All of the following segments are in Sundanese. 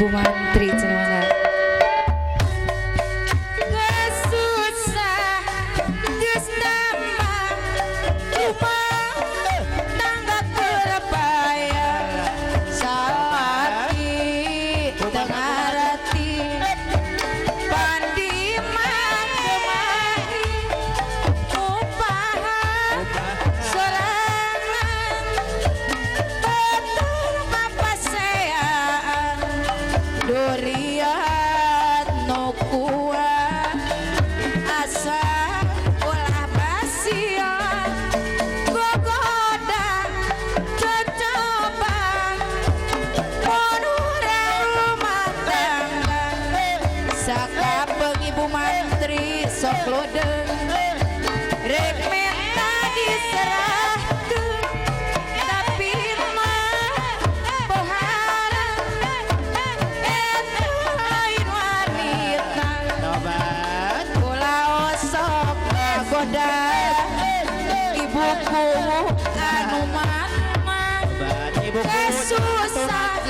Bu Mantri cenah. Kesusah geus nambah, rumah tangga terbayar, salaki teu ngarti, pandi mah kemari upahan sorangan, batur papaseaan durian nu kuat, asa ulah basian, gogoda cocoba mun urang rumah tangga. Sakapeung Ibu Mantri sok lodeng, rek menta diserahkeun, tapi mah pohara eta lain wanita. Tobat. Ulah osok ngagoda ibuku anu mana. Tobat ibuku. Kesusah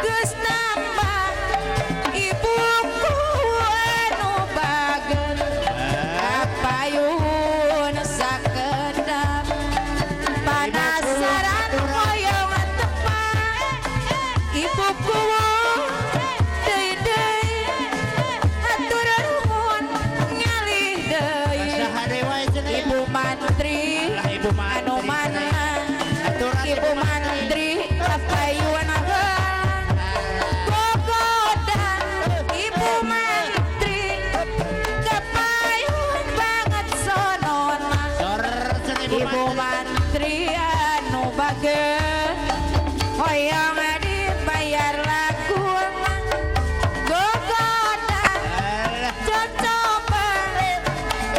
geus nambah, ibuku anu bager, kapayun sakedap, panasaran hoyong tepat, ibuku deui deui, hatur nuhun ngalih deui. Sahade wae cenah. Ibu Mantri. Alah, Ibu Mantri. Anu mana? Aturan. Ibu Mantri kapayun heula, gogoda Ibu Mantri kapayun banget sonona. Sor cenah Ibu. Ibu Mantri anu bager, hoyong dibayar lagu, gogoda Alah. Cocoba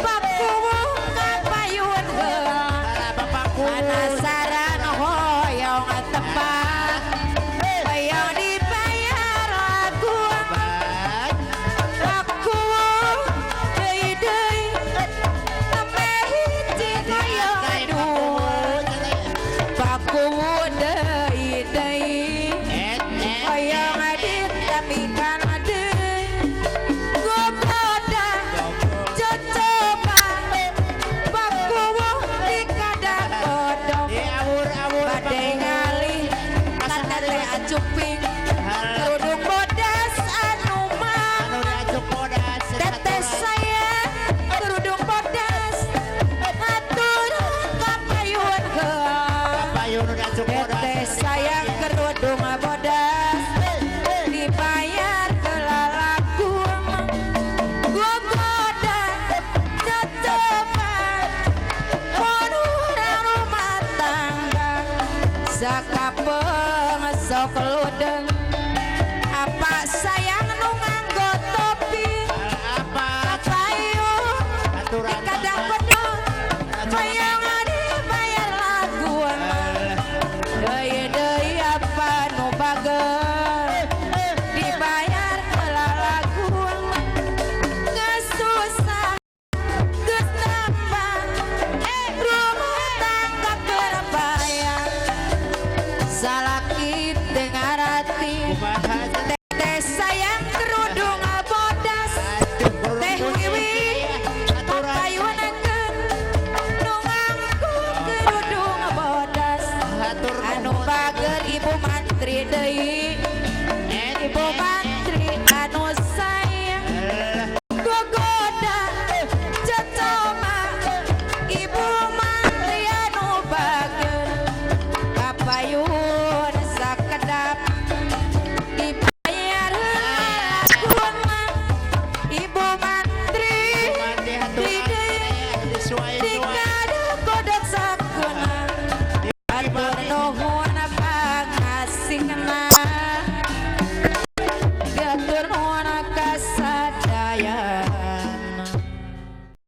pakuwu kapayun heula. Alah bapakku. Penasaran hoyong tepat, hoyong dibayar lagu. Tobat. Pakuwu deui deui, tembe hiji hoyong dua, pakuwu deui deui, Et et. Hoyong ditamikan deui, gogoda cocoba pakuwu dikadak kodok. Eh, awur awur. Bade ngalih ka teteh acuping kerudung bodas anu mah. Anu diacuk bodas. Teteh sayang kerudung bodas, atur kapayun heula. Kapayun nu diacuk bodas. Teteh sayang kerudung bodas, dibayar heula lagu, gogoda cocoba mun urang rumah tangga. Sakapeung sok ludeng, apa sayang nu nganggo topi? Apa? Kapayun Aturan. dikadah kodok, hoyong dibayar lagu, deui deui apa nu bager, dibayar heula lagu. Geus susah geus nambah, rumah tangga terbayar, salaki teu ngarti. Kumaha? Teteh sayang kerudung bodas, teh wiwi kapayunakeun nu nganggo kerudung bodas. Hatur. Anu bager Ibu Mantri deui.